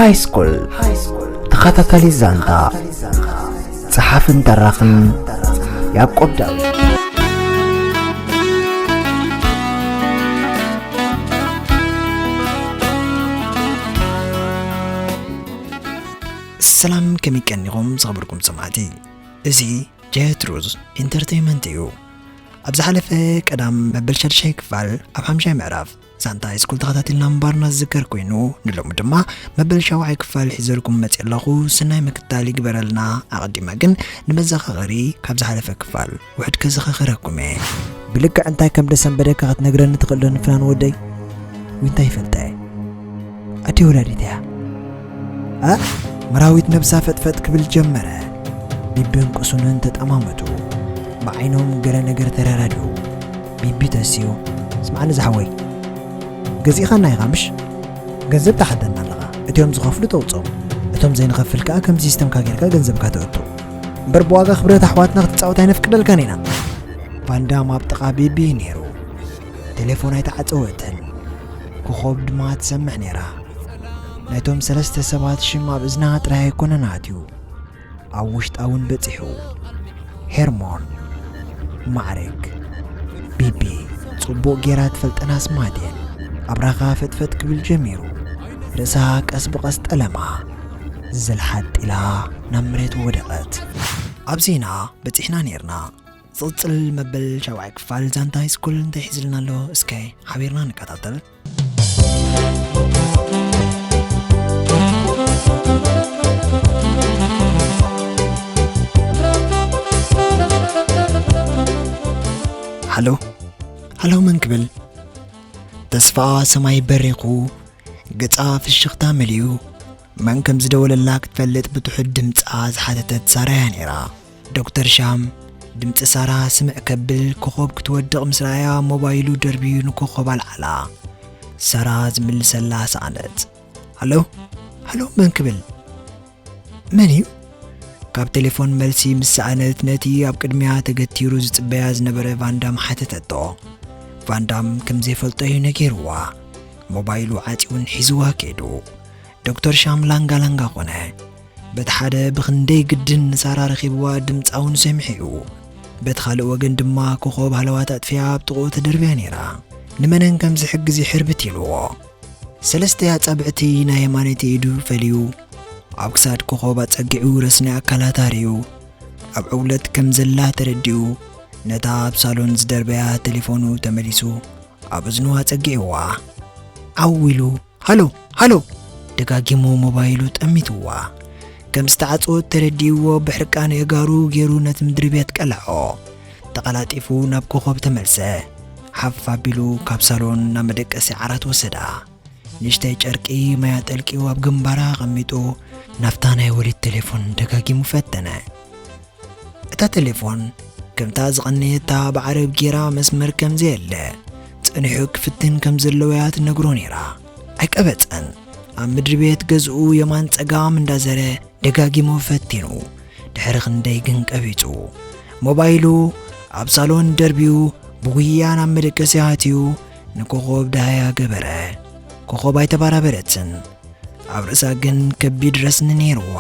ሃይስኩል ተኸታታሊ ዛንታ፣ ጸሓፍን ተራኽን ያዕቆብ ዳዊት። ሰላም፣ ከመይ ቀኒኹም ዝኸበርኩም ሰማዕቲ? እዚ ጀትሩዝ ኢንተርቴይመንት እዩ። ኣብ ዝሓለፈ ቀዳም መበል ሻድሻይ ክፋል ኣብ ሓምሻይ ምዕራፍ ዛንታ ሃይስኩል ተኸታቲልና ምንባርና ዝዝከር ኮይኑ፣ ንሎሚ ድማ መበል ሻውዓይ ክፋል ሒዘልኩም መፅእ ኣለኹ። ስናይ ምክትታል ይግበረልና። ኣቐዲመ ግን ንመዘኻኸሪ ካብ ዝሓለፈ ክፋል ውሕድ ከዘኻኽረኩም እየ። ብልክዕ እንታይ ከም ደሰንበደካ ክትነግረኒ ትኽእል ዶ ንፍናን ወደይ? ወይ እንታይ ይፈልጠ? ኣደይ ወላዲት እያ። ኣ መራዊት ነብሳ ፈጥፈጥ ክብል ጀመረ። ቢብን ቅሱንን ተጠማመቱ። ብዓይኖም ገለ ነገር ተረዳድኡ። ቢቢ ተስዩ፣ ስማዕኒ ዝሓወይ፣ ገዚእኻና ኢኻ ምሽ? ገንዘብ ትሓተና ኣለኻ። እቲኦም ዝኸፍሉ ተውፅኦም፣ እቶም ዘይንኸፍል ከኣ ከም ሲስተምካ ጌርካ ገንዘብካ ተእቱ። እምበር ብዋጋ ክብረት ኣሕዋትና ክትጻወት ኣይነፍቅደልካን ኢና። ቫንዳም ኣብ ጥቓ ቢቢ ነይሩ። ቴሌፎን ኣይተዓጸወትን። ኮኾብ ድማ ትሰምዕ ነይራ። ናይቶም ሰለስተ ሰባት ሽም ኣብ እዝና ጥራይ ኣይኮነን ኣትዩ፣ ኣብ ውሽጣ እውን በጺሑ። ሄርሞን፣ ማዕረግ፣ ቢቢ፣ ጽቡቕ ጌራ ትፈልጠን ኣስማት እየን። ኣብራኻ ፈጥፈጥ ክብል ጀሚሩ። ርእሳ ቀስ ብቐስ ጠለማ። ዝልሓጥ ኢላ ናብ መሬት ወደቐት። ኣብዚ ኢና በጺሕና ኔርና። ዝቕጽል መበል ሻውዓይ ክፋል ዛንታ ሃይስኩል እንታይ ሒዝልና ኣሎ? እስከ ሓቢርና ንከታተል። ሃሎ፣ ሃሎ፣ መን ክብል? ተስፋ ሰማይ በሪቑ፣ ገጻ ፍሽኽታ መሊኡ። መን ከም ዝደወለላ ክትፈልጥ ብትሑት ድምጻ ዝሓተተት ሳራ እያ ነይራ። ዶክተር ሻም፣ ድምጺ ሳራ ስምዕ ከብል ኮኾብ ክትወድቕ ምስ ረኣያ፣ ሞባይሉ ደርብዩ ንኮኾብ ኣልዓላ። ሳራ ዝምልሰላ ሰኣነት። ሃሎ? ሃሎ፣ መን ክብል? መን እዩ? ካብ ቴሌፎን መልሲ ምስ ሰኣነት፣ ነቲ ኣብ ቅድሚያ ተገቲሩ ዝጽበያ ዝነበረ ቫንዳም ሓተተቶ። ቫንዳም ከም ዘይፈልጦ እዩ ነጊርዋ። ሞባይሉ ዓጽዩን ሒዝዋ ከይዱ። ዶክተር ሻም ላንጋ ላንጋ ኾነ። በቲ ሓደ ብኽንደይ ግድን ንሳራ ረኺብዋ ድምጻ እውን ሰሚዑ እዩ። በቲ ካልእ ወገን ድማ ኮኾብ ሃለዋት ኣጥፊኣ ኣብ ጥቕኡ ተደርብያ ነይራ። ንመነን ከም ዝሕግዝ ይሕርብት ኢልዎ። ሰለስተ ኣጻብዕቲ ናይ የማነይቲ ኢዱ ፈልዩ፣ ኣብ ክሳድ ኮኾብ ኣጸጊዑ ረስኒ ኣካላታ ርእዩ፣ ኣብ ዕውለት ከም ዘላ ተረዲኡ፣ ነታ ኣብ ሳሎን ዝደርበያ ቴሌፎኑ ተመሊሱ ኣብ እዝኑ ኣጸጊዕዋ። ዓው ኢሉ፣ ሃሎ፣ ሃሎ! ደጋጊሙ ሞባይሉ ጠሚትዋ። ከም ዝተዓጽወት ተረዲእዎ፣ ብሕርቃን ኣእጋሩ ገይሩ ነቲ ምድሪ ቤት ቀልዖ። ተቐላጢፉ ናብ ኮኾብ ተመልሰ። ሓፍ ኣቢሉ ካብ ሳሎን ናብ መደቀሲ ዓራት ወሰዳ። ንእሽተይ ጨርቂ ማይ ኣጠልቂዩ ኣብ ግንባራ ኣቐሚጡ፣ ናብታ ናይ ወሊድ ቴሌፎን ደጋጊሙ ፈተነ። እታ ቴሌፎን ከምታ ዝቐነየታ ብዓረብ ጌራ መስመር ከም ዘየለ፣ ጸኒሑ ክፍትን ከም ዘለዎ እያ ትነግሮ ነይራ። ኣይቀበጸን። ኣብ ምድሪ ቤት ገዝኡ የማን ጸጋም እንዳዘረ ደጋጊሙ ፈቲኑ። ድሕሪ ክንደይ ግን ቀቢጹ። ሞባይሉ ኣብ ሳሎን ደርብዩ ብጉያ ናብ መደቀሲ ኣትዩ ንኮኾብ ደሃያ ገበረ። ኮኾብ ኣይተባራበረትን። ኣብ ርእሳ ግን ከቢድ ረስኒ ነይርዋ።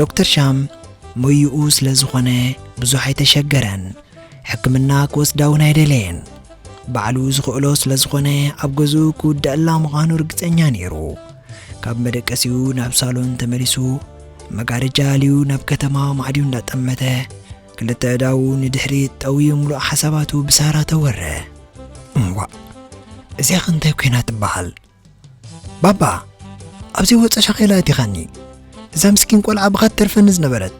ዶክተር ሻም ሞይኡ ስለ ዝኾነ ብዙሕ ኣይተሸገረን። ሕክምና ክወስዳ እውን ኣይደለየን። ባዕሉ ዝኽእሎ ስለ ዝኾነ ኣብ ገዝኡ ክውደኣላ ምዃኑ ርግጸኛ ነይሩ። ካብ መደቀሲኡ ናብ ሳሎን ተመሊሱ፣ መጋረጃ ኣልዩ ናብ ከተማ ማዕድዩ እንዳጠመተ፣ ክልተ ኣእዳዉ ንድሕሪት ጠውዩ ምሉእ ሓሳባቱ ብሳራ ተወረ። እምዋእ፣ እዚኣ ኸ እንታይ ኮይና ትበሃል? ባባ፣ ኣብዚ ወጸ ሻኼላ ኣቲኻኒ። እዛ ምስኪን ቆልዓ ብኻ ትተርፈኒ ዝነበረት።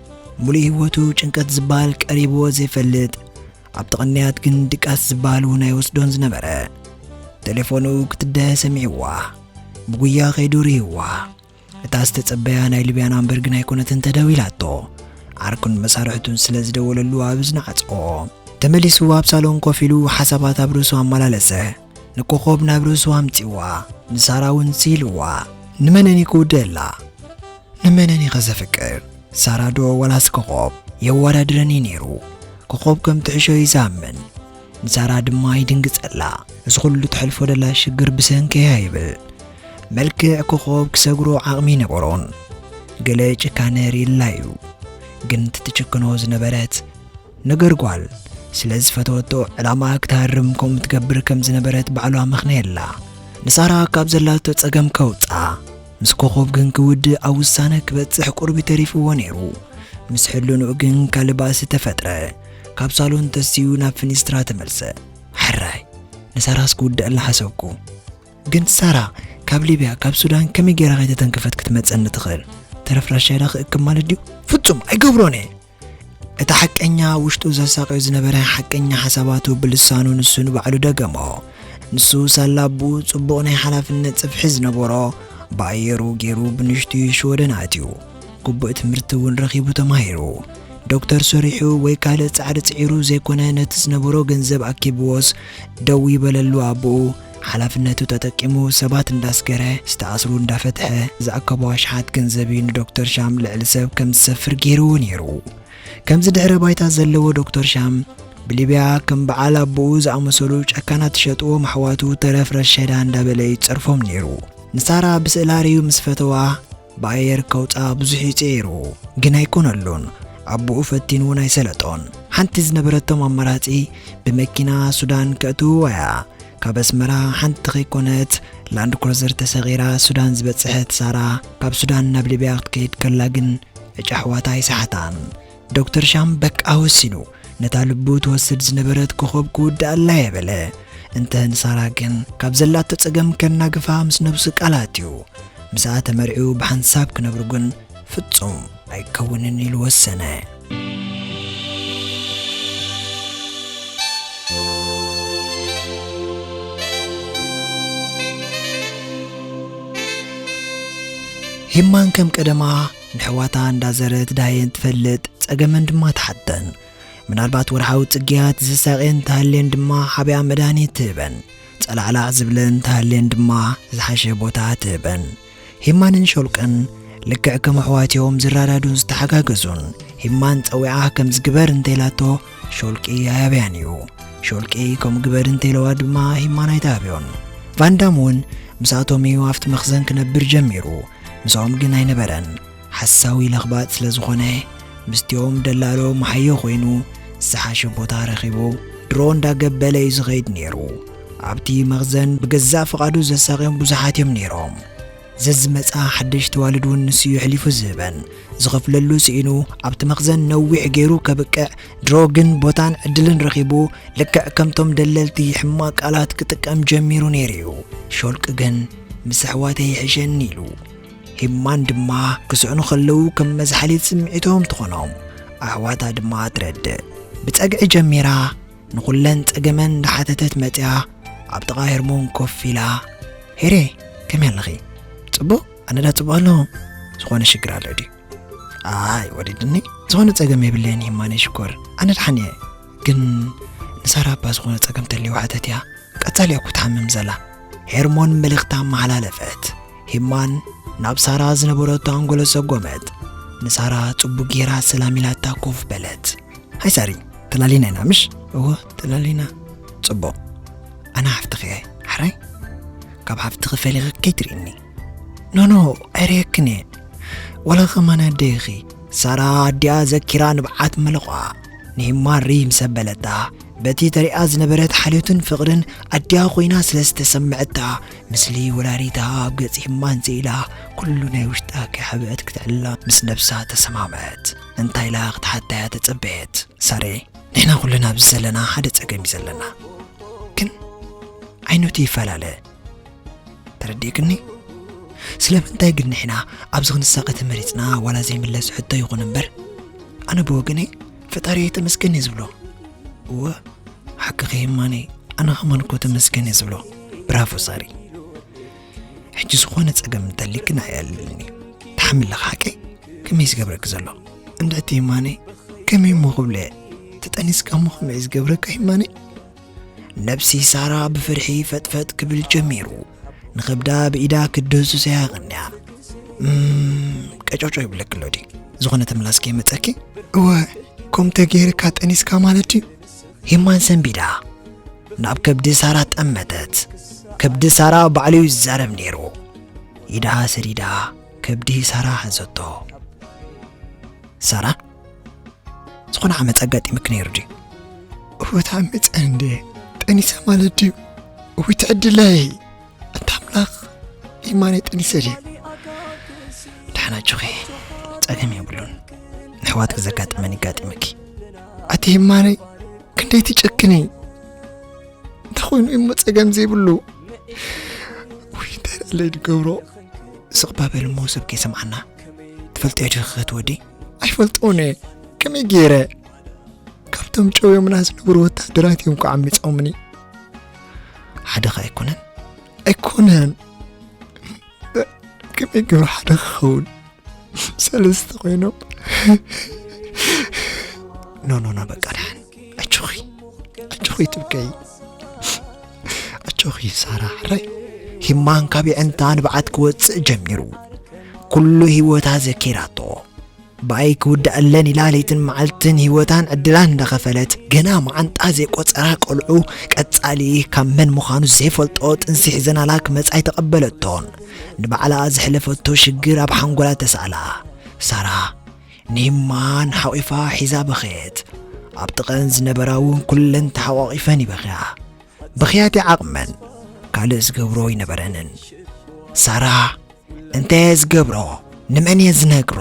ሙሉእ ህይወቱ ጭንቀት ዝበሃል ቀሪብዎ ዘይፈልጥ፣ ኣብቲ ቅንያት ግን ድቃስ ዝበሃል እውን ኣይወስዶን ዝነበረ። ቴሌፎኑ ክትደሀ ሰሚዕዋ። ብጉያ ከይዱ ርእይዋ። እታ ዝተጸበያ ናይ ሊብያ ናምበር ግን ኣይኮነትን ተደዊላቶ። ዓርኩን መሳርሕቱን ስለ ዝደወለሉ ኣብ እዝኑ ዓጽቆ። ተመሊሱ ኣብ ሳሎን ኮፍ ኢሉ ሓሳባት ኣብ ርእሱ ኣመላለሰ። ንኮኾብ ናብ ርእሱ ኣምጺዋ፣ ንሳራ እውን ስኢልዋ። ንመነን እዩ ክውድእላ? ንመነን እዩ ከዘፍቅር? ሳራ ዶ ዋላስ ኮኾብ? የወዳድረን እዩ ነይሩ። ኮኾብ ከም ትሕሾ እዩ ዝኣምን። ንሳራ ድማ ይድንግጸላ። እዚ ኩሉ ተሕልፎ ደላ ሽግር ብሰንከያ ይብል። መልክዕ ኮኾብ ክሰግሮ ዓቕሚ ነበሮን። ገለ ጭካነ ርእዩላ እዩ። ግን እቲ ትጭክኖ ዝነበረት ነገር ጓል ስለ ዝፈተወቶ ዕላማ ክትሃርም ከምኡ ትገብር ከም ዝነበረት ባዕሉ ኣመኽነየላ። ንሳራ ካብ ዘላቶ ጸገም ከውጻ ምስ ኮኾብ ግን ክውድእ ኣብ ውሳነ ክበጽሕ ቁርቢ ተሪፍዎ ነይሩ። ምስ ሕልንኡ ግን ካልእ ባእሲ ተፈጥረ። ካብ ሳሎን ተሲኡ ናብ ፍኒስትራ ተመልሰ። ሕራይ ንሳራስ ክውድኣላ ሓሰብኩ። ግን ሳራ ካብ ሊብያ ካብ ሱዳን ከመይ ገይራ ከይተተንከፈት ክትመጸኒ ትኽእል? ተረፍ ራሻዳ ክእክብ ማለት ድዩ? ፍጹም ኣይገብሮን እየ። እቲ ሓቀኛ ውሽጡ ዘሳቕዮ ዝነበረ ሓቀኛ ሓሳባቱ ብልሳኑ ንሱ ንባዕሉ ደገሞ። ንሱ ሳላ ኣቦኡ ጽቡቕ ናይ ሓላፍነት ጽፍሒ ዝነበሮ ብኣየሩ ገይሩ ብንሽቱ ሽወደን ኣትዩ። ግቡእ ትምህርቲ እውን ረኺቡ ተማሂሩ። ዶክተር ሰሪሑ ወይ ካልእ ጻዕሪ ጽዒሩ ዘይኮነ ነቲ ዝነበሮ ገንዘብ ኣኪብዎስ ደው ይበለሉ ኣቦኡ ሓላፍነቱ ተጠቂሙ ሰባት እንዳስገረ ዝተኣስሩ እንዳፈትሐ ዝኣከቦ ኣሽሓት ገንዘብ እዩ ንዶክተር ሻም ልዕሊ ሰብ ከም ዝሰፍር ገይርዎ ነይሩ። ከምዚ ድሕረ ባይታ ዘለዎ ዶክተር ሻም ብሊብያ ከም በዓል ኣቦኡ ዝኣመሰሉ ጨካናት ዝሸጥዎም ኣሕዋቱ ተረፍ ረሸዳ እንዳበለ ይጸርፎም ነይሩ። ንሳራ ብስእላርዩ ምስ ፈተዋ ብኣየር ከውጻ ብዙሕ ይጽዒሩ፣ ግን ኣይኮነሉን። ኣቦኡ ፈቲኑ እውን ኣይሰለጦን። ሓንቲ ዝነበረቶም ኣማራጺ ብመኪና ሱዳን ከእትውዋ እያ። ካብ ኣስመራ ሓንቲ ከይኮነት ላንድ ክሩዘር ተሰቒራ ሱዳን ዝበጽሐት ሳራ ካብ ሱዳን ናብ ሊብያ ክትከይድ ከላ ግን ዕጫ ኣሕዋታ ኣይሰሓታን። ዶክተር ሻም በቃ ወሲኑ ነታ ልቡ ትወስድ ዝነበረት ኮኾብ ክውድኣላ እየ በለ። እንተ ንሳራ ግን ካብ ዘላቶ ጸገም ከናግፋ ምስ ነብሱ ቃል ኣትዩ። ምስኣ ተመርዕዩ ብሓንሳብ ክነብሩ ግን ፍጹም ኣይከውንን ኢሉ ወሰነ። ሂማን ከም ቀደማ ንሕዋታ እንዳዘረት ዳየን ትፈልጥ፣ ጸገመን ድማ ትሓተን። ምናልባት ወርሓዊ ጽግያት ዝሳቐየን እንተሃልየን ድማ ሓቢኣ መድሃኒት ትህበን። ጸላዕላዕ ዝብለን እንተሃልየን ድማ ዝሓሸ ቦታ ትህበን። ሂማንን ሾልቅን ልክዕ ከም ኣሕዋት እዮም ዝረዳዱን ዝተሓጋገዙን። ሂማን ጸዊዓ ከም ዝግበር እንተኢላቶ ሾልቂ ኣያብያን እዩ። ሾልቂ ከም ግበር እንተኢለዋ ድማ ሂማን ኣይትኣብዮን። ቫንዳም እውን ምስኣቶም እዩ ኣብቲ መኽዘን ክነብር ጀሚሩ። ምስኦም ግን ኣይነበረን። ሓሳዊ ለኽባጥ ስለ ዝኾነ ምስቲኦም ደላሎ መሓዮ ኮይኑ ዝሓሸ ቦታ ረኺቡ ድሮ እንዳገበለ እዩ ዝኸይድ ነይሩ። ኣብቲ መኽዘን ብገዛእ ፍቓዱ ዘሳቕዮም ብዙሓት እዮም ነይሮም። ዘዝመጻ ሓደሽቲ ዋልድ እውን ንሱ እዩ ኣሕሊፉ ዝህበን። ዝኸፍለሉ ስኢኑ ኣብቲ መኽዘን ነዊሕ ገይሩ ከብቅዕ ድሮ ግን ቦታን ዕድልን ረኺቡ ልክዕ ከምቶም ደለልቲ ሕማቕ ቃላት ክጥቀም ጀሚሩ ነይሩ እዩ። ሾልቂ ግን ምስ ኣሕዋተይ ይሕሸኒ ኢሉ። ሂማን ድማ ክስዕኑ ከለዉ ከም መዝሓሊት ስምዒቶም ትኾኖም። ኣሕዋታ ድማ ትረድእ። ብጸግዒ ጀሚራ ንኹለን ጸገመን እንዳሓተተት መጽያ ኣብ ጥቓ ሄርሞን ኮፍ ኢላ፣ "ሄሬ፣ ከመይ ኣለኺ? ጽቡቕ? ኣነ ዳ ጽቡቕ ኣለኹ። ዝኾነ ሽግር ኣሎ ድዩ?" "ኣይ፣ ወሪድኒ። ዝኾነ ጸገም የብለይን ሂማነይ ሽኮር። ኣነ ደሓን እየ። ግን ንሳራ እባ ዝኾነ ጸገም ተልዩ ሓተትያ። ቀጻሊ እያ እኮ ትሓምም ዘላ።" ሄርሞን መልእኽታ ኣመሓላለፈት። ሂማን ናብ ሳራ ዝነበረቶ ኣንጎሎ ሰጎመት። ንሳራ ጽቡቕ ጌራ ሰላም ኢላታ ኮፍ በለት። "ሃይ ሳሪ፣ ተላሊና ኢና ምሽ?" "እወ፣ ተላሊና። ጽቡቕ። ኣነ ሓፍትኺ እየ። ሕራይ? ካብ ሓፍትኺ ፈሊኺ ከይትርእኒ። ኖ፣ ኖ፣ ኣይርእየክን እየ። ዋላ ከማን ኣደይ ኢኺ። ሳራ ኣዲኣ ዘኪራ ንብዓት መለቋ። ንሂማን ርይ ምስ ኣበለታ፣ በቲ ተሪኣ ዝነበረት ሓልዮትን ፍቕርን ኣዲኣ ኮይና ስለ ዝተሰምዐታ፣ ምስሊ ወላዲታ ኣብ ገጽ ሂማን ስኢላ፣ ኩሉ ናይ ውሽጣ ከይሓብአት ክትዕልላ ምስ ነብሳ ተሰማምዐት። እንታይ ኢላ ክትሓታያ ተጸበየት? ሳሬ፣ ንሕና ኩልና ኣብዚ ዘለና ሓደ ጸገም እዩ ዘለና። ግን ዓይነቱ ይፈላለ። ተረዲእክኒ? ስለምንታይ ግን ንሕና ኣብዚ ክንሳቐ ተመሪጽና ዋላ ዘይምለስ ሕቶ ይኹን እምበር፣ ኣነ ብወገነይ ፈጣሪ ተመስገን እየ ዝብሎ። እወ፣ ሓቅኺ ሂማነይ፣ ኣነ ኸማን እኮ ተመስገን እየ ዝብሎ። ብራቮ ሳሪ። ሕጂ ዝኾነ ጸገም እንተሊክን ኣየዕልልኒ። ትሓሚ ኣለኻ ሓቀይ? ከመይ ዝገብረኪ ዘሎ? እንድዕቲ ሂማነይ፣ ከመይ እሞ ክብለ? ተጠኒስካ እሞ ከመይ ዝገብረካ ሂማነይ? ነብሲ ሳራ ብፍርሒ ፈጥፈጥ ክብል ጀሚሩ። ንኸብዳ ብኢዳ ክትድህስሶ እያ ቀንያ። "እም፣ ቀጨውጨው ይብለኪ ኣሎ ድዩ? ዝኾነ ተምላስኪ መጸኪ?" "እወ፣ ከምኡ ተገይርካ ጠኒስካ ማለት ድዩ?" ሂማን ሰንቢዳ ናብ ከብዲ ሳራ ጠመተት። ከብዲ ሳራ ባዕሉ እዩ ዝዛረብ ነይሩ። ኢዳ ሰዲዳ ከብዲ ሳራ ሓዘቶ። ሳራ፣ ዝኾነ ዓመፅ ኣጋጢምክ ነይሩ ድዩ? እወ፣ ተዓሚፀ እንዴ? ጠኒሰ ማለት ድዩ? እውይ፣ ትዕድለይ። ኣታ ኣምላኽ፣ ይማነይ፣ ጠኒሰ ድዩ? ደሓን ኣጆኺ፣ ጸገም የብሉን። ንሕዋትኪ ዘጋጥመን ይጋጥመኪ። ኣቲ ይማነይ፣ ክንደይ ትጨክኒ? እንታይ ኮይኑ እሞ ጸገም ዘይብሉ? ውይ፣ እንታይ ደለይ ድገብሮ? ስቕ ባበል እሞ ሰብ ከይሰምዓና። ትፈልጥዮ ዲኺ እቲ ወዲ? ኣይፈልጦን እየ። ከመይ ገይረ? ካብቶም ጨውዮምና ዝነበሩ ወታደራት እዮም እኮ ዓሚጾምኒ። ሓደ ኸ ኣይኮነን? ኣይኮነን። ከመይ ገይሩ ሓደ ክኸውን? ሰለስተ ኮይኖም። ኖ፣ ኖ፣ ኖ፣ በቃ ደሓን። ኣጆኺ፣ ኣጆኺ ትብከይ። ኣጆኺ ሳራ፣ ሕራይ። ሂማን ካብ የዕንታ ንብዓት ክወጽእ ጀሚሩ። ኩሉ ህይወታ ዘኪራቶ። ብኣይ ክውድኣለን ኢላ ለይትን መዓልትን ህይወታን ዕድላን እንዳኸፈለት፣ ገና መዓንጣ ዘይቆጸራ ቆልዑ ቀጻሊ ካብ መን ምዃኑ ዘይፈልጦ ጥንሲ ሒዘናላ ክመጻ ኣይተቐበለቶን። ንባዕላ ዘሕለፈቶ ሽግር ኣብ ሓንጎላ ተሳእላ። ሳራ፣ ንሂማን ሓቒፋ ሒዛ በኸየት። ኣብ ጥቐን ዝነበራ እውን ኩለን ተሓቋቒፈን ይበኽያ። ብኽያት ይዓቕመን፣ ካልእ ዝገብሮ ኣይነበረንን። ሳራ፣ "እንተ ዝገብሮ፣ ንመን እየ ዝነግሮ?"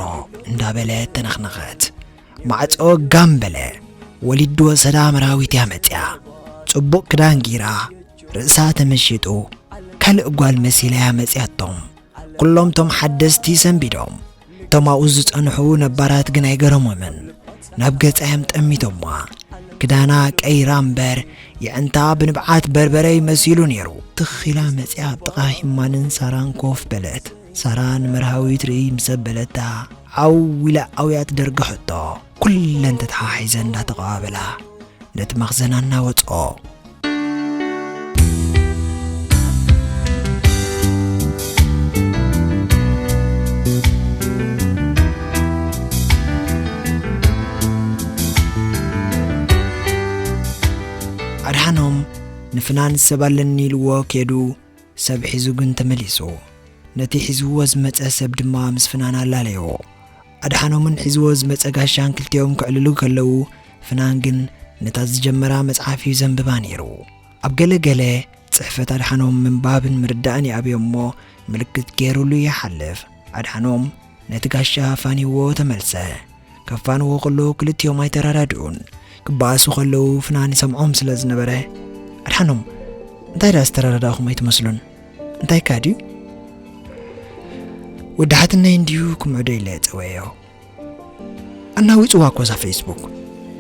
እንዳበለት ተነኽነኸት። ማዕጾ ጋም በለ። ወሊድ ወሰዳ መራዊት እያ መጽያ። ጽቡቕ ክዳን ጊራ፣ ርእሳ ተመሺጡ፣ ካልእ ጓል መሲላ እያ መጽያቶም። ኩሎም ቶም ሓደስቲ ሰንቢዶም። እቶም ኣብኡ ዝጸንሑ ነባራት ግን ኣይገረሞምን። ናብ ገጻ እዮም ጠሚቶማ። ክዳና ቀይራ እምበር፣ የዕንታ ብንብዓት በርበረ ይመሲሉ ነይሩ። ትኽ ኢላ መጺኣ ኣብ ጥቓ ሂማንን ሳራን ኮፍ በለት። ሳራ ንመርሃዊ ትርኢ ምስ ኣበለታ፣ ዓው ኢላ ኣውያት ደርገሐቶ። ኩለን ተተሓሒዘን እንዳተቐባበላ ነቲ መኽዘን ኣናወጽኦ። ኣድሓኖም ንፍናን ሰብ ኣለኒ ኢልዎ ከይዱ፣ ሰብ ሒዙ ግን ተመሊሱ። ነቲ ሒዝዎ ዝመጸ ሰብ ድማ ምስ ፍናን ኣላለዮ። ኣድሓኖምን ሒዝዎ ዝመጸ ጋሻን ክልቲኦም ክዕልሉ ከለዉ፣ ፍናን ግን ነታ ዝጀመራ መጽሓፍ እዩ ዘንብባ ነይሩ። ኣብ ገለ ገለ ጽሕፈት ኣድሓኖም ምንባብን ምርዳእን ይኣብዮ እሞ፣ ምልክት ገይሩሉ ይሓልፍ። ኣድሓኖም ነቲ ጋሻ ፋንይዎ ተመልሰ። ከፋንዎ ከለዉ ክልቲኦም ኣይተረዳድኡን። ክበኣሱ ከለዉ ፍናን ይሰምዖም ስለ ዝነበረ፣ "ኣድሓኖም፣ እንታይ ደኣ ዝተረዳዳእኹም ኣይትመስሉን? እንታይ እካ ድዩ?" "ወዲ ሓትነይ እንድዩ ክምዕዶ ኢለ ጸወዮ። ኣናዊጽዋ እኮ እዛ ፌስቡክ።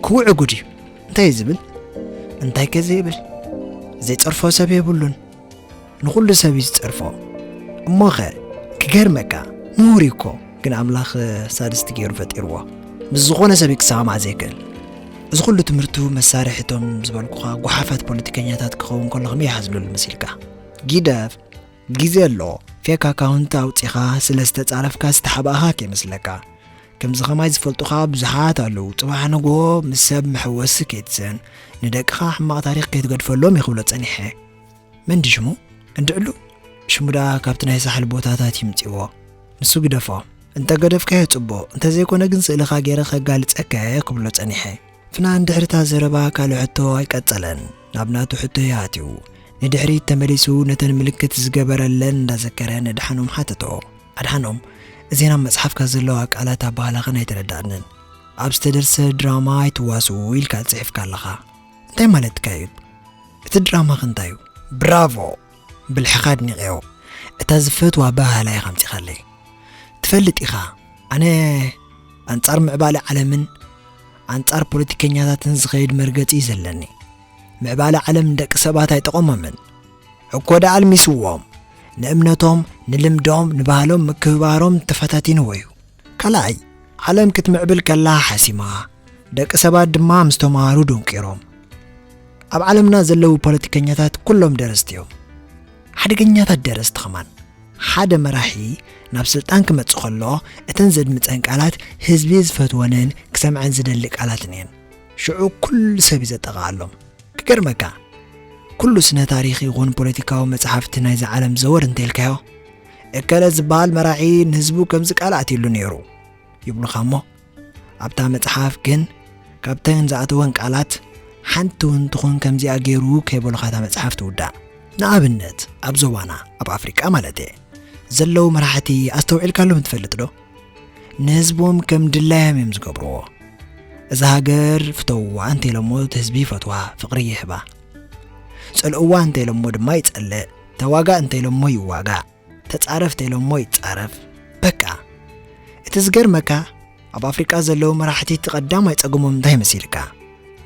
ክውዕጉ ድዩ? እንታይ እዩ ዝብል? እንታይ ከ ዘይብል? ዘይጸርፎ ሰብ የብሉን። ንኹሉ ሰብ እዩ ዝጸርፎ። እሞኸ፣ ክገርመካ፣ ምሁር እዩ እኮ፣ ግን ኣምላኽ ሳድስቲ ገይሩ ፈጢርዎ። ምስ ዝኾነ ሰብ እዩ ክሰማማዕ ዘይክእል። እዚ ኩሉ ትምህርቱ መሳርሒ እቶም ዝበልኩኻ ጓሓፋት ፖለቲከኛታት ክኸውን ከሎ ከመይ ይሓዝለሉ መሲልካ? ጊደፍ፣ ግዜ ኣሎ። ፌክ ኣካውንት ኣውጺኻ ስለ ዝተጻረፍካ ዝተሓባእኻ ከይመስለካ። ከምዚ ኸማይ ዝፈልጡኻ ብዙሓት ኣለዉ። ጽባሕ ንግሆ ምስ ሰብ መሐወሲ ከይትስእን፣ ንደቅኻ ሕማቕ ታሪኽ ከይትገድፈሎም እየ ክብሎ ጸኒሐ። መን ድዩ ሽሙ? እንድዕሉ ሽሙ ደኣ ካብቲ ናይ ሳሕል ቦታታት ይምጽእዎ። ንሱ ግደፎ። እንተ ገደፍካዮ ጽቡቕ፣ እንተ ዘይኮነ ግን ስእልኻ ገይረ ከጋልጸካ እየ ክብሎ ጸኒሐ። ፍናን ድሕሪ እታ ዘረባ ካልእ ሕቶ ኣይቀጸለን። ናብ ናቱ ሕቶ እዩ ኣትዩ። ንድሕሪት ተመሊሱ ነተን ምልክት ዝገበረለን እንዳዘከረ ንድሓኖም ሓተቶ። ኣድሓኖም፣ እዘን ኣብ መጽሓፍካ ዘለዋ ቃላት ኣበሃህላኽን ኣይተረድኣንን። ኣብ ዝተደርሰ ድራማ ኣይትዋስኡ ኢልካ ጽሒፍካ ኣለኻ። እንታይ ማለትካ እዩ? እቲ ድራማኸ እንታይ እዩ? ብራቮ! ብልሕኻ ኣድኒቐዮ። እታ ዝፈትዋ ኣበሃህላ ኢኻ ኣምጺኻለይ። ትፈልጥ ኢኻ፣ ኣነ ኣንጻር ምዕባለ ዓለምን ኣንጻር ፖለቲከኛታትን ዝኸይድ መርገጺ እዩ ዘለኒ። ምዕባለ ዓለም ንደቂ ሰባት ኣይጠቐሞምን። እኮ ደኣ ኣልሚስዎም። ንእምነቶም፣ ንልምዶም፣ ንባህሎም፣ ምክብባሮም ተፈታቲንዎ እዩ። ካልኣይ፣ ዓለም ክትምዕብል ከላ ሓሲማ፣ ደቂ ሰባት ድማ ምስ ተምሃሩ ደንቂሮም። ኣብ ዓለምና ዘለዉ ፖለቲከኛታት ኩሎም ደረስቲ እዮም። ሓደገኛታት ደረስቲ ኸማን። ሓደ መራሒ ናብ ስልጣን ክመጽእ ከሎ፣ እተን ዘድምጸን ቃላት ህዝቢ ዝፈትወንን ክሰምዐን ዝደሊ ቃላትን እየን። ሽዑ ኩሉ ሰብ እዩ ዘጠቓዓሎም። ክገርመካ፣ ኩሉ ስነ ታሪኽ ይኹን ፖለቲካዊ መጽሓፍቲ ናይዛ ዓለም ዘወር እንተኢልካዮ፣ እከለ ዝበሃል መራሒ ንህዝቡ ከምዚ ቃል ኣትዩሉ ነይሩ ይብሉኻ እሞ፣ ኣብታ መጽሓፍ ግን ካብተን ዝኣተወን ቃላት ሓንቲ እውን ትኹን ከምዚኣ ገይሩ ከይበሉኻ እታ መጽሓፍ ትውዳእ። ንኣብነት ኣብ ዞባና፣ ኣብ ኣፍሪቃ ማለት እየ፣ ዘለዉ መራሕቲ ኣስተውዒልካሎም ትፈልጥ ዶ? ንህዝቦም ከም ድላዮም እዮም ዝገብርዎ። እዛ ሃገር ፍተውዋ እንተኢሎሞ እቲ ህዝቢ ይፈትዋ፣ ፍቕሪ ይህባ። ጸልእዋ እንተኢሎሞ ድማ ይጸልእ፣ ተዋጋእ እንተኢሎሞ ይዋጋእ፣ ተጻረፍ እንተኢሎሞ ይጻረፍ። በቃ። እቲ ዝገርመካ፣ ኣብ ኣፍሪቃ ዘለዉ መራሕቲ እቲ ቀዳማይ ጸገሞም እንታይ መሲልካ?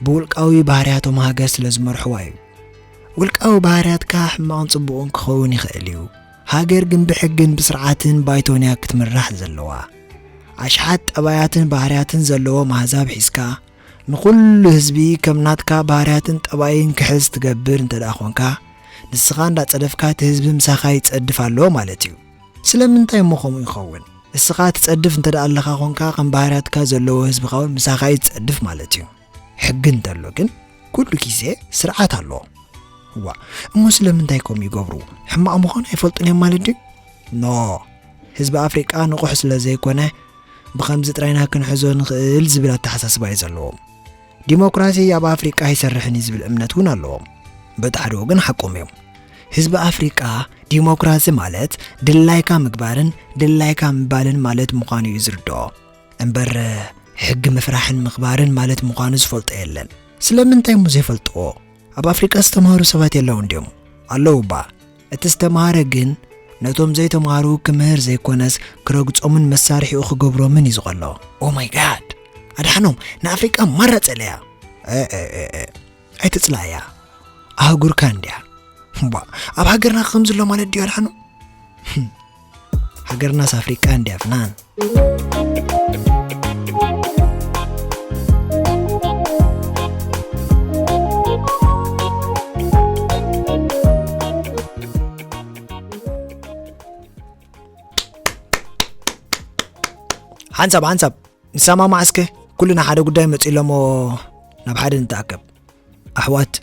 ብውልቃዊ ባህርያቶም ሃገር ስለ ዝመርሕዋ እዩ። ውልቃዊ ባህርያትካ ሕማቕን ጽቡቕን ክኸውን ይኽእል እዩ። ሃገር ግን ብሕግን ብስርዓትን ባይቶን እያ ክትምራሕ ዘለዋ። ኣሽሓት ጠባያትን ባህርያትን ዘለዎም ኣህዛብ ሒዝካ፣ ንኹሉ ህዝቢ ከም ናትካ ባህርያትን ጠባይን ክሕዝ ትገብር እንተ ደኣ ኾንካ፣ ንስኻ እንዳጸደፍካ እቲ ህዝቢ ምሳኻ ይጸድፍ ኣሎ ማለት እዩ። ስለምንታይ እሞ ከምኡ ይኸውን? ንስኻ ትጸድፍ እንተ ደኣ ኣለኻ ኾንካ፣ ከም ባህርያትካ ዘለዎ ህዝብኻ እውን ምሳኻ ይጸድፍ ማለት እዩ። ሕጊ እንተሎ ግን ኩሉ ግዜ ስርዓት ኣሎ። እዋ፣ እሞ ስለምንታይ ከምኡ ይገብሩ? ሕማቕ ምዃኑ ኣይፈልጡን እዮም ማለት ድዩ? ኖ፣ ህዝቢ ኣፍሪቃ ንቑሕ ስለ ዘይኮነ፣ ብኸምዚ ጥራይና ክንሕዞ ንኽእል ዝብል ኣተሓሳስባ እዩ ዘለዎም። ዲሞክራሲ ኣብ ኣፍሪቃ ኣይሰርሕን እዩ ዝብል እምነት እውን ኣለዎም። በቲ ሓደ ወገን ሓቆም እዮም። ህዝቢ ኣፍሪቃ ዲሞክራሲ ማለት ድላይካ ምግባርን ድላይካ ምባልን ማለት ምዃኑ እዩ ዝርድኦ። እምበር ሕጊ ምፍራሕን ምኽባርን ማለት ምዃኑ ዝፈልጦ የለን። ስለምንታይ እሞ ዘይፈልጥዎ? ኣብ ኣፍሪቃ ዝተማህሩ ሰባት የለውን ድዮም? ኣለዉ እባ። እቲ ዝተማህረ ግን ነቶም ዘይተማህሩ ክምህር ዘይኮነስ ክረግጾምን መሳርሒኡ ክገብሮምን እዩ ዝቐሎ። ኦ ማይ ጋድ! ኣድሓኖም ንኣፍሪቃ ማራ ጸለያ። እ፣ እ፣ እ፣ እ። ኣይትጽላእያ። ኣህጉርካ እንድያ። እምባ፣ ኣብ ሃገርና ከም ዘሎ ማለት ድዩ ኣድሓኖም? ሃገርናስ ኣፍሪቃ እንድያ ፍናን። ሓንሳብ፣ ሓንሳብ፣ ንሰማማዕ እስከ። ኩልና ሓደ ጉዳይ መጺኡ ኣሎ እሞ ናብ ሓደ ንተኣከብ። ኣሕዋት፣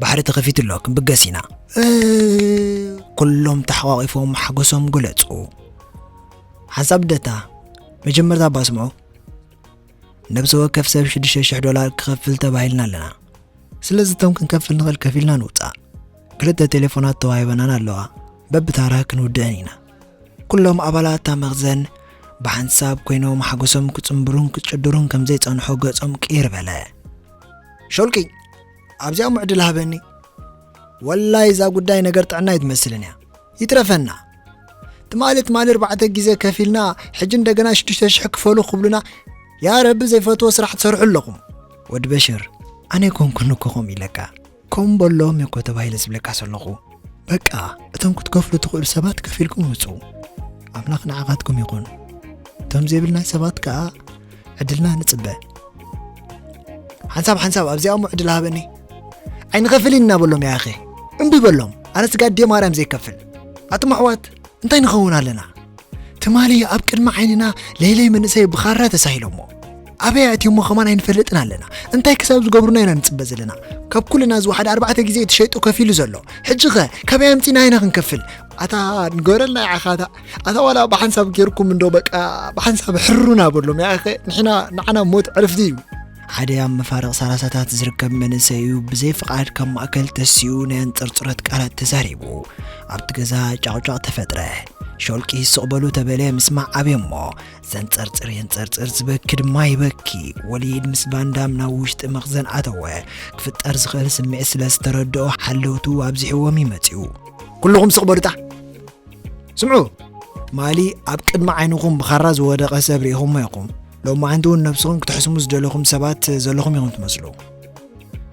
ባሕሪ ተኸፊቱ ኣሎ፣ ክንብገስ ኢና። እ፣ ኩሎም ተሓቋቒፎም ሓጎሶም ገለጹ። ሓንሳብ ልደታ፣ መጀመርታ እባ ስምዑ። ነብሲ ወከፍ ሰብ ሽዱሽተ ሽሕ ዶላር ክኸፍል ተባሂልና ኣለና። ስለዚ እቶም ክንከፍል ንኽእል ከፊልና ንውጻእ። ክልተ ቴሌፎናት ተዋሂበናን ኣለዋ። በብታራ ክንውድአን ኢና። ኩሎም ኣባላት እታ መኽዘን ብሓንሳብ ኮይኖም ሓጎሶም ክጽንብሩን ክጭድሩን ከም ዘይጸንሑ ገጾም ቅይር በለ። ሾልቂ፣ ኣብዚኣ እሞ ዕድል ሃበኒ። ወላይ እዛ ጉዳይ ነገር ጥዕና ኣይትመስልን እያ። ይትረፈና። ትማሊ ትማሊ ኣርባዕተ ግዜ ከፊልና፣ ሕጂ እንደገና ሽዱሽተ ሽሕ ክፈሉ ክብሉና፣ ያ ረቢ ዘይፈትዎ ስራሕ ትሰርሑ ኣለኹም። ወዲ በሽር፣ ኣነ ኣይኮንኩን እኮ ከምኡ ኢለካ። ከም በሎም እኮ ተባሂለ ዝብለካ ዘለኹ። በቃ፣ እቶም ክትከፍሉ ትኽእሉ ሰባት ከፊልኩም ውጹ። ኣምላኽ ንዓኻትኩም ይኹን። እቶም ዘይብልና ሰባት ከኣ ዕድልና ንጽበ። ሓንሳብ ሓንሳብ ኣብዚኣ እሞ ዕድል ሃበኒ። ኣይንኸፍልን ኢና በሎም ያኸ። እምቢ በሎም። ኣረ ስጋ ኣዴ ማርያም ዘይከፍል። ኣቱም ኣሕዋት፣ እንታይ ንኸውን ኣለና? ትማሊ ኣብ ቅድሚ ዓይንና ለይለይ መንእሰይ ብኻራ ተሳሂሎሞ። ኣበይ ኣእትዮሞ ከማን ኣይንፈልጥን ኣለና። እንታይ ክሳብ ዝገብሩና ኢና ንጽበ ዘለና? ካብ ኩልና ዝወሓደ ኣርባዕተ ግዜ እቲ ሸይጡ ከፊሉ ዘሎ። ሕጂ ኸ ካበይ ኣምጺና ኢና ክንከፍል? ኣታ ንገረልና ኢኻ ኣታ። ኣታ ዋላ ብሓንሳብ ጌርኩም እንዶ በቃ ብሓንሳብ ሕሩና በሎም። ያኸ ንሕና ንዓና ሞት ዕርፍቲ እዩ። ሓደ ኣብ መፋርቕ ሰላሳታት ዝርከብ መንእሰይ እዩ ብዘይ ፍቓድ ካብ ማእከል ተሲኡ ናይ ኣንጸርጽሮት ቃላት ተዛሪቡ። ኣብቲ ገዛ ጫቕጫቕ ተፈጥረ። ሾልቂ ስቕ በሉ ተበለ ምስማዕ ኣብየ እሞ ዘንጸርጽር የንጸርጽር ዝበኪ ድማ ይበኪ። ወሊድ ምስ ቫንዳም ናብ ውሽጢ መኽዘን ኣተወ። ክፍጠር ዝኽእል ስምዒት ስለ ዝተረድኦ ሓለውቱ ኣብዚሕዎም እዩ መጺኡ። ኩልኹም ስቕ በሉጣ። ስምዑ፣ ትማሊ ኣብ ቅድሚ ዓይንኹም ብኻራ ዝወደቐ ሰብ ርኢኹሞ ኢኹም። ሎማዓንቲ እውን ነብስኹም ክትሕስሙ ዝደለኹም ሰባት ዘለኹም ኢኹም ትመስሉ።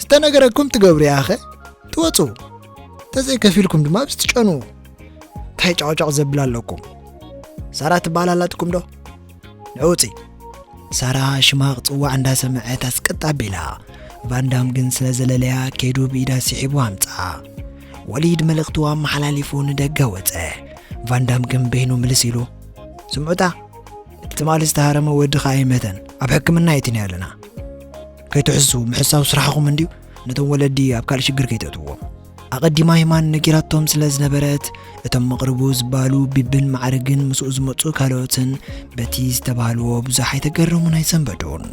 ዝተነገረኩም ትገብሩ ያኸ ትወፁ፣ ተዘይከፊልኩም ድማ ኣብዚ ትጨኑ። እንታይ ጫውጫው ዘብል ኣለኩም? ሳራ ትበሃል ኣላትኩም ዶ? ንዑ ውፂ። ሳራ ሽማ ክፅዋዕ እንዳሰምዐት ኣስቀጥ ኣቢላ። ቫንዳም ግን ስለ ዘለለያ ከይዱ ብኢዳ ስሒቡ ኣምፅኣ። ወሊድ መልእኽቱ ኣመሓላሊፉ ንደገ ወፀ። ቫንዳም ግን በይኑ ምልስ ኢሉ፣ ስምዑታ፣ እቲ ትማሊ ዝተሃረመ ወዲ ኸኣ ኣይመተን፣ ኣብ ሕክምና የእቲናዮ ኣለና። ከይትሕሱ፣ ምሕሳው ስራሕኹም እንድዩ፣ ነቶም ወለዲ ኣብ ካልእ ሽግር ከይተእትዎም። ኣቐዲማ ሄማን ነጊራቶም ስለ ዝነበረት፣ እቶም መቕርቡ ዝበሃሉ ቢብን ማዕርግን ምስኡ ዝመጹ ካልኦትን በቲ ዝተባህልዎ ብዙሕ ኣይተገረሙን ኣይሰንበዱን።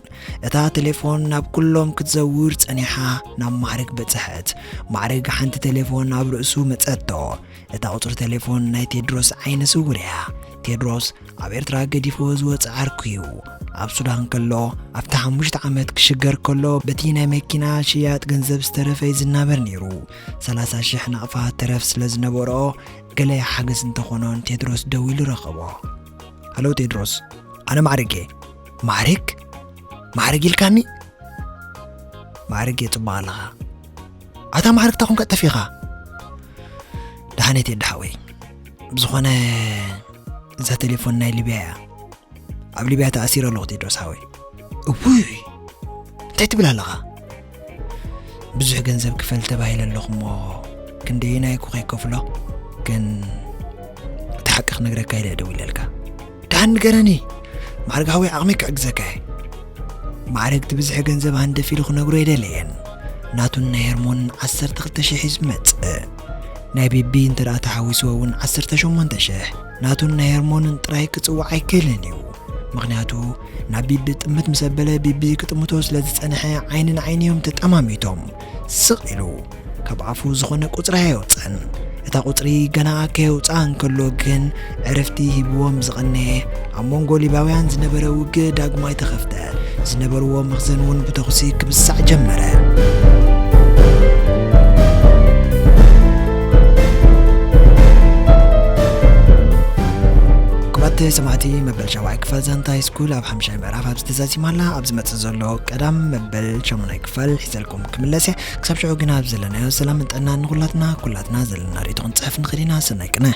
እታ ቴሌፎን ናብ ኩሎም ክትዘውር ጸኒሓ ናብ ማዕርግ በጽሐት። ማዕርግ ሓንቲ ቴሌፎን ኣብ ርእሱ መጸቶ። እታ ቁጽሪ ቴሌፎን ናይ ቴድሮስ ዓይነ ስውር እያ። ቴድሮስ ኣብ ኤርትራ ገዲፍዎ ዝወጸ ዓርኩ እዩ። ኣብ ሱዳን ከሎ ኣብቲ ሓሙሽተ ዓመት ክሽገር ከሎ በቲ ናይ መኪና ሽያጥ ገንዘብ ዝተረፈ እዩ ዝናበር ነይሩ። ሰላሳ ሽሕ ናቕፋ ተረፍ ስለ ዝነበሮ ገለ ሓገዝ እንተኾኖ ንቴድሮስ ደዊሉ ረኸቦ። ሃሎ ቴድሮስ፣ ኣነ ማዕርግ እየ። ማዕርግ? ማዕርግ ኢልካኒ? ማዕርግ እየ፣ ጽቡቕ ኣለኻ። ኣታ ማዕርግ እንታይ ኮንካ ጠፊኻ? ደሓን እየ ቴዲ ሓወይ። ብዝኾነ እዛ ቴሌፎን ናይ ሊብያ እያ። ኣብ ሊብያ ተኣሲረ ኣለኹ ቴድሮስ ሓወይ። እውይ፣ እንታይ ትብል ኣለኻ? ብዙሕ ገንዘብ ክፈል ተባሂለ ኣለኹ እሞ ክንደየናይ እኮ ከይከፍሎ፣ ግን እቲ ሓቂ ክነግረካ ኢለ እየ ደዊለልካ። ደሓን ንገረኒ ማዕርግ ሓወይ፣ ዓቕመይ ክዕግዘካ እየ። ማዕርግ እቲ ብዝሒ ገንዘብ ሃንደፍ ኢሉ ክነግሮ ኣይደለየን። ናቱን ናይ ሄርሞንን ዓሰርተ ክልተ ሽሕ እዩ ዝመጽእ። ናይ ቢቢ እንተ ደኣ ተሓዊስዎ እውን ዓሰርተ ሸሞንተ ሽሕ። ናቱን ናይ ሄርሞንን ጥራይ ክጽውዕ ኣይክእልን እዩ። ምኽንያቱ ናብ ቢቢ ጥምት ምስ ኣበለ ቢቢ ክጥምቶ ስለ ዝጸንሐ ዓይኒ ንዓይኒ እዮም ተጠማሚቶም። ስቕ ኢሉ ካብ ኣፉ ዝኾነ ቁጽሪ ኣየውጽእን። እታ ቁጽሪ ገና ከየውጽኣ እንከሎ ግን ዕረፍቲ ሂብዎም ዝቐነየ ኣብ መንጎ ሊባውያን ዝነበረ ውግእ ዳግማይ ተኸፍተ። ዝነበርዎ መኽዘን እውን ብተኹሲ ክብሳዕ ጀመረ። ክቡራት ሰማዕቲ፣ መበል ሻውዓይ ክፋል ዛንታ ሃይስኩል ኣብ ሓምሻይ ምዕራፍ ኣብዚ ተዛዚማ ኣላ። ኣብ ዝመጽእ ዘሎ ቀዳም መበል ሻሙናይ ክፋል ሒዘልኩም ክምለስ እየ። ክሳብ ሽዑ ግና ኣብ ዘለናዮ ሰላምን ጥዕናን ንኹላትና፣ ኩላትና ዘለና ርእይቶ ክንጽሕፍ ንኽእል ኢና። ሰናይ ቅነ።